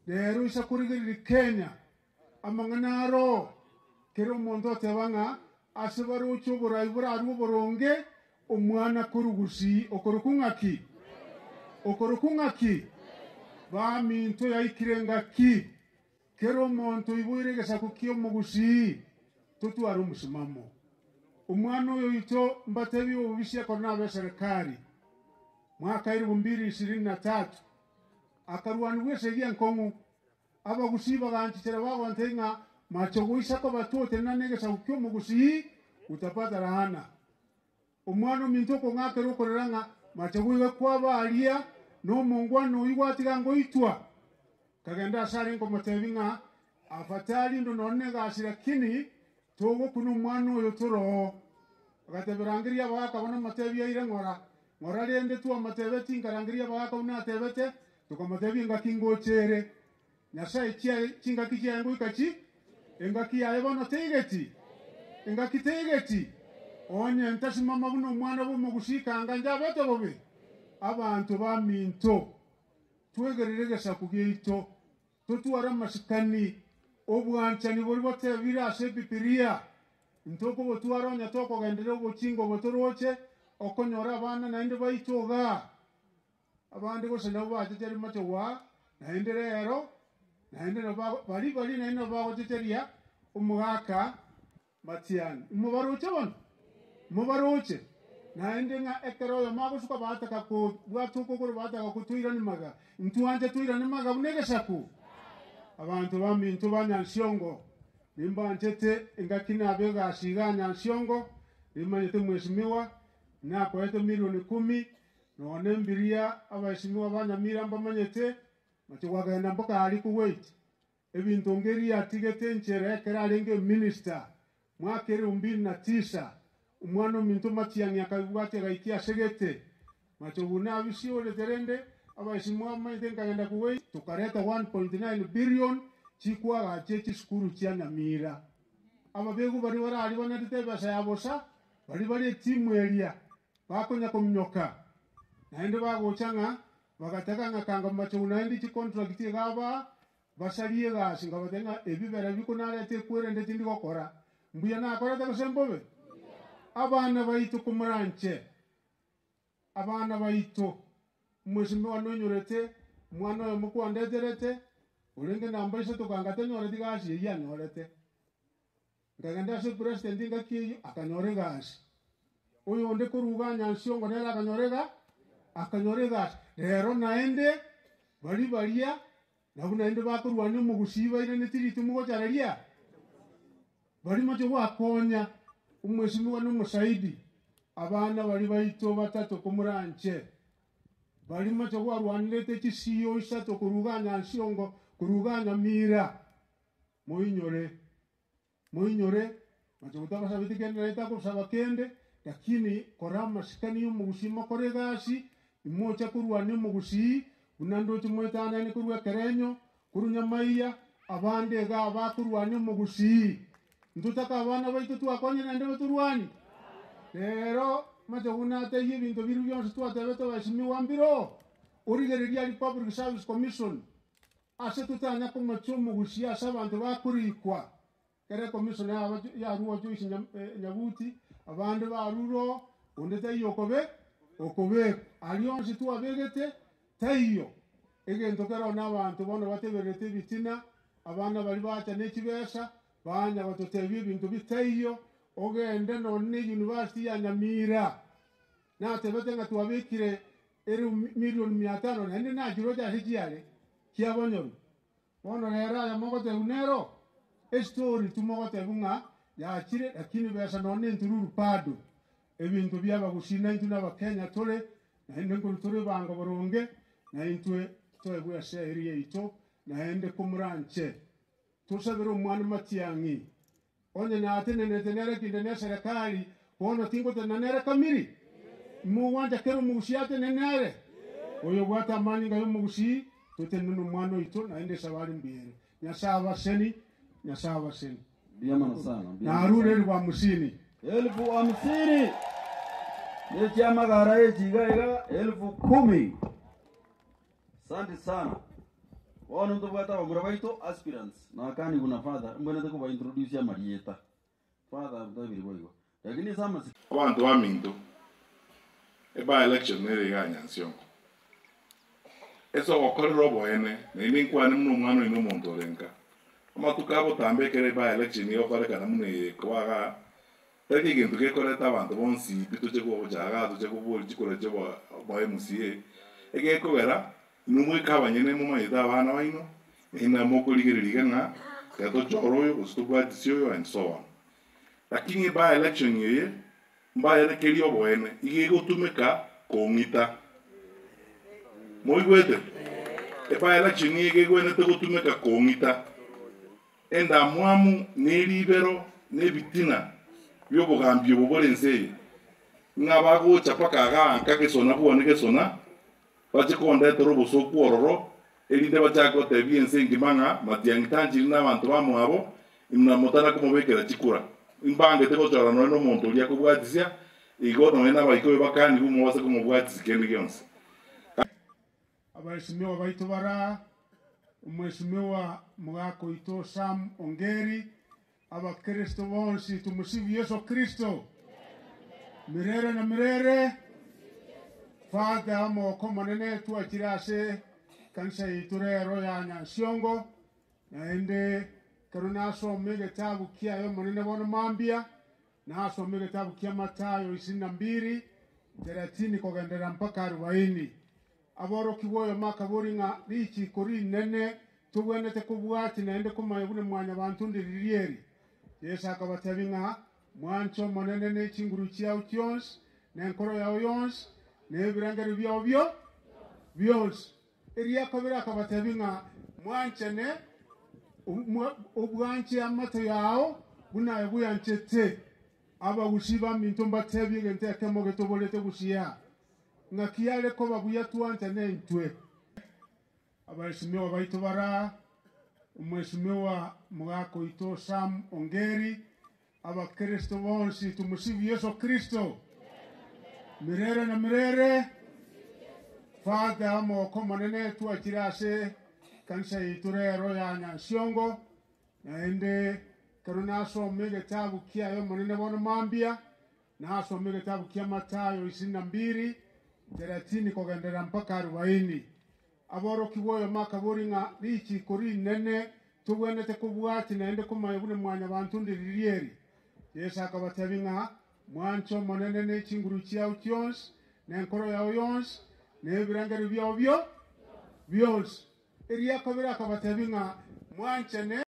Rero insa korigereria Kenya, amang'ana aro, kera omonto oteba ng'a ase baroche oborai borarue oboronge, omwana korwa gusii okorokwa ng'aki? Okorokwa ng'aki? Baminto yaikire ngaki, kera omonto oiboire egesaku ki'omogusii, totware omosimamo. Omwana oyo oito mbatebie obobisi ekero nabe eserekari, mwaka elifu mbili ishirini na tatu, Akarwanigwa esegi enkong'u. Abagusii baganchichera bagontebia ng'a mache goisa koba totenena negesaku ki'omogusii utapata laana. Omwana ominto okong'akera okorera ng'a mache goika kwaba aria nomongwana oyio gwatiga ngoitwa. Nkagenda ase are nkomotebia ng'a afadhali ndo nonye negasi lakini togokuna omwana oyo toroo. Agatebia rangeria abagaka buna motebia aire ng'ora. Ng'ora rende twamotebeti nkarangeria abagaaka buna atebete, tokamotebia engaki ngocha ere. Nyasae chiaye chingaki chiaye ngoika chi? Engaki yaye bono teigeti? Engaki teigeti? Onye ntasimama buna omwana bw'omogusii kanga njabete bobe? Abanto baminto, twegerere egesaku giaito, Totware amasikani, obwanchani boria botebire ase Ebibilia, intokobotwara onye tokogenderera obochingo obo toroche, okonyora abana naende baito igaa. Abande gose nabo bachecheria machogwa, naende rero, naende nabo bago baria baria naende nabo bagochecheria omogaka Matiang'i. Imobaroche bono? Mobaroche? Naende ng'a ekero oyomo agosuka bataka kobwata okogoro bataka kotoirania magega, intwanche toirane magega buna egesaku? Abanto baminto ba Nyansiongo, nimbanchete engaki nabe egasi igaa Nyansiongo, nimanyete mheshimiwa, nakoete milioni kumi, nonye mbiria abaesimigwa ba Nyamira mbamanyete, mache gwakagenda mpaka aria Kuwait. Ebinto ngeria atigete enchera ekero arenge eminister mwaka elfu mbili na tisa, omwana ominto Matiang'i akabibwatia gaikia ase gete. Machogu nabisiorete rende abaesimwa bamanyete nkagenda Kuwait tokareta 1.9 billion chikwagachia chisukuru chia Nyamira. Ababegu baria bararia banarete ebesa ya bosa baria bare etimu eria bakonya kominyoka naende bagocha ng'a Bagataka ng'a kanga machogu naende chicontract iga abaa, basarie egasi, nkabatebia ng'a ebibera ebi konarete ekwerende tindi gokora, mbuya nakorete gose mbobe? Abana baito komoranche, abana baito, omwesimigwa nonyorete, omwana oyomo kwandeterete, orenge namba isato kanga tanyoreti gasi eyio anyorete. Nkagenda ase president engaki eyio, akanyora egasi. Oyonde korwa igaa Nyansiongo nere akanyora ega akanyora egasi. Rero naende, baria baria nabwo naende bakorwania omogusii bairaneti ritimo gocha raria, baria moche gwakonya omwesimigwa na omosaidi, abana baria baito batato komoranche, baria moche gwarwanerete chisiyo isato korwa igaa Nyansiongo, korwa igaa Nyamira. Moinyore, moinyore, mache gotabasabeti kende naye takosaba kende, lakini kora amasikani y'omogusii mokore egasi, imocha korwania omogusii, buna ndoche moetanane korwa ekerenyo, korwa nyamaiya, abande igaa bakorwania omogusii. Ntotake abana baito twakonyire naende batorwanie? Rero mache buna ataiyo ebinto biria bionsi twatebete abaesimigwa mbiroo, origereria aria Public Service Commission, Ase totanya komochia omogusia ase abanto bakorikwa, kera ekomison yarua Joyce Nyabuti, abande barure oo, onde taiyo okobe okobekwa. Aria onsi twabegete taiyo. Egento keroo nabanto bono batebererete ebitina, abana baria bacha ne chibesa, banya gototebia ebinto bitaiyo, ogende nonye ne university ya Nyamira, natebete ng'a twabekire Ere milioni mia tano naende nachiroche ase chiare chiabonyorwa. Bono rero aya mogotebwa nero estori tu mogotebwa ng'a yachire lakini besa nonya nentururu bado. Ebinto bia abagusii naintwe na abakenya tore naende nkorwa tore ebango boronge naintwe toegwe ase area yaito naende komoranche tosabere omwana Matiang'i Onye natenenete nere kinde neserekari, bono tingotenena nere kamiri? Imogwancha kera omogusii atenene nere? Oyobwate amanyinga y'omogusii, totenene nomwana oito, naende esabari mbuya ere. Nyasae abaseni, Nyasae abaseni. Mbuya mono sana, mbuya mono Narure sana. elfu hamsini. Elfu hamsini nechiamagara echi iga iga elfu kumi. Asante sana. Bono ntobwate abamura baito aspirants, nakanigwe na father, mbwenerete kobaintroduce amarieta. Father ntabiri boigo. Lakini ase amasiko. Abanto baminto, e-by-election nere iga ya Nyansiongo. Ase ogokorera oboene, naende nkwane buna omwana oino omonto ore nka. Amatuko agotambe ekero e-by-election egokorekana buna eye ekoba igaa, tari egento gekoreta abanto bonsi pi toche gocha igaa toche koboria chikura chia obo obo MCA, egekogera inwe mweka abanyene momanyete abana baino, naende mokorigereria iga ng'a ekero tochore oyo gose tobwatisi oyo and so on. Lakini e-by-election eye, mbaerekerie oboene, iga egotumeka kong'ita. Moigwete? E-by-election iga egwenerete gotumeka kong'ita. Endamwamu, na eribero, na ebitina bi'obogambi obo bore ense eye, ng'a bagocha mpaka igaa nka gesona bwane gesona, bache kondetera obosooku ororo, erinde bachake gotebia ense engima ng'a Matiang'i tanchiri nabanto bamwabo, na motana komobekera chikura. Mbangete gochora nonya nomonto oria akobwatisia, igo nonya nabaikoyo bakanigwe mobase komobwatisia kende gionsi. Abaesimigwa baito bara, Omwesimigwa mogaka oito Sam Ongeri, Abakristo bonsi tumusifu Yeso Kristo mirere na mirere. Father omogoko omonene twachire ase kanisa yaito rero ya Nyansiongo, naende ekero nasoma egetabu kiaye omonene bono mambia, nasoma egetabu kia Mathayo 22, 30 kogenderera mpaka 40. Aborokigwa oyomo akabori ng'a richiko rinene tobwenerete kobwati naende komanya buna mwanyabanto ndiriria eri. Yeso akabatebia ng'a mwanche omonene ne chinguru chiao chionsi, na enkoro yao yonsi, na ebirengererio biao bio bionsi. Eria kabere akabatebia ng'a mwanchane obwanche amato yao buna aye bweanchete. Abagusi baminto mbatebie egento ekemo getoborete gusia, ng'aki yare koba buya twanchane intwe. Abaesimigwa baito bara, Omwesimigwa mogaka oito Sam Ongeri, Abakristo bonsi tumusifu Yeso Kristo mirere na mirere. Father omogoko omonene twachire ase kanisa yaito rero ya Nyansiongo, naende ekero nasoma egetabu kiaye omonene bono mambia, nasoma egetabu kia Mathayo 22, 30 kogenderera mpaka 40. Aborokigwa oyomo akabori ng'a richiko rinene tobwenerete kobwati naende komanya buna mwanyabanto ndiriria eri. Yeso akabatebia ng'a mwanche omonene ne chinguru chiao chionsi, na enkoro yao yonsi, na ebirengererio biao bio bionsi. Eria kabere akabatebia ng'a mwanchane.